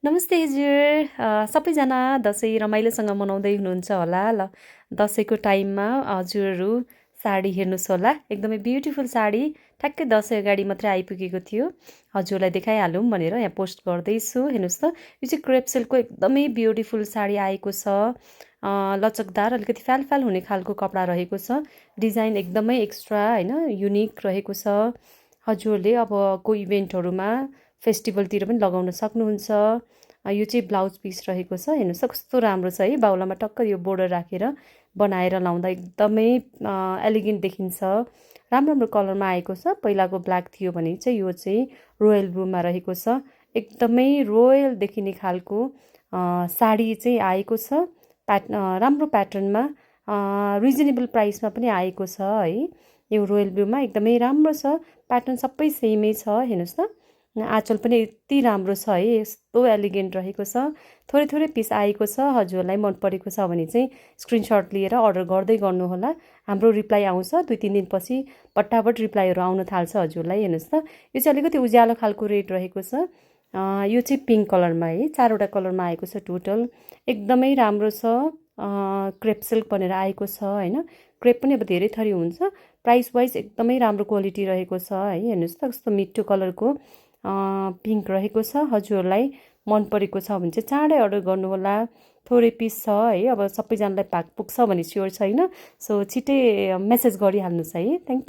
नमस्ते हजुर सबैजना दसैँ रमाइलोसँग मनाउँदै हुनुहुन्छ होला ल दसैँको टाइममा हजुरहरू साडी हेर्नुहोस् होला एकदमै ब्युटिफुल साडी ठ्याक्कै दसैँ अगाडि मात्रै आइपुगेको थियो हजुरलाई देखाइहालौँ भनेर यहाँ पोस्ट गर्दैछु हेर्नुहोस् त यो चाहिँ क्रेप सिल्कको एकदमै ब्युटिफुल साडी आएको छ लचकदार अलिकति फ्याल हुने खालको कपडा रहेको छ डिजाइन एकदमै एक्स्ट्रा होइन युनिक रहेको छ हजुरहरूले अब कोही इभेन्टहरूमा फेस्टिभलतिर पनि लगाउन सक्नुहुन्छ यो चाहिँ ब्लाउज पिस रहेको छ हेर्नुहोस् त कस्तो राम्रो छ है बाहुलामा टक्क यो बोर्डर राखेर बनाएर लाउँदा एकदमै एलिगेन्ट देखिन्छ राम्रो राम्रो कलरमा आएको छ पहिलाको ब्ल्याक थियो भने चाहिँ यो चाहिँ रोयल ब्लूमा रहेको छ एकदमै रोयल देखिने खालको साडी चाहिँ आएको छ राम्रो प्याटर्नमा रिजनेबल प्राइसमा पनि आएको छ है यो रोयल ब्लूमा एकदमै राम्रो छ प्याटर्न सबै सेमै छ हेर्नुहोस् त आँचल पनि यति राम्रो छ है यस्तो एलिगेन्ट रहेको छ थोरै पिस आएको छ हजुरहरूलाई मन परेको छ भने चाहिँ स्क्रिनसट लिएर अर्डर गर्दै गर्नुहोला हाम्रो रिप्लाई आउँछ 2-3 दिनपछि पट्टापट रिप्लाईहरू आउन थाल्छ हजुरलाई हेर्नुहोस् त यो चाहिँ अलिकति उज्यालो खालको रेड रहेको छ यो चाहिँ पिङ्क कलरमा है 4वटा कलरमा आएको छ टोटल एकदमै राम्रो छ क्रेप सिल्क भनेर आएको छ होइन क्रेप पनि अब धेरै थरी हुन्छ प्राइस वाइज एकदमै राम्रो क्वालिटी रहेको छ है हेर्नुहोस् त कस्तो मिठो कलरको पिङ्क रहेको छ हजुरहरूलाई मन परेको छ भने चाहिँ चाँडै अर्डर गर्नुहोला थोरै पिस छ है अब सबैजनालाई पुग्छ भने स्योर छैन सो छिट्टै मेसेज गरिहाल्नुहोस् है थ्याङ्क यू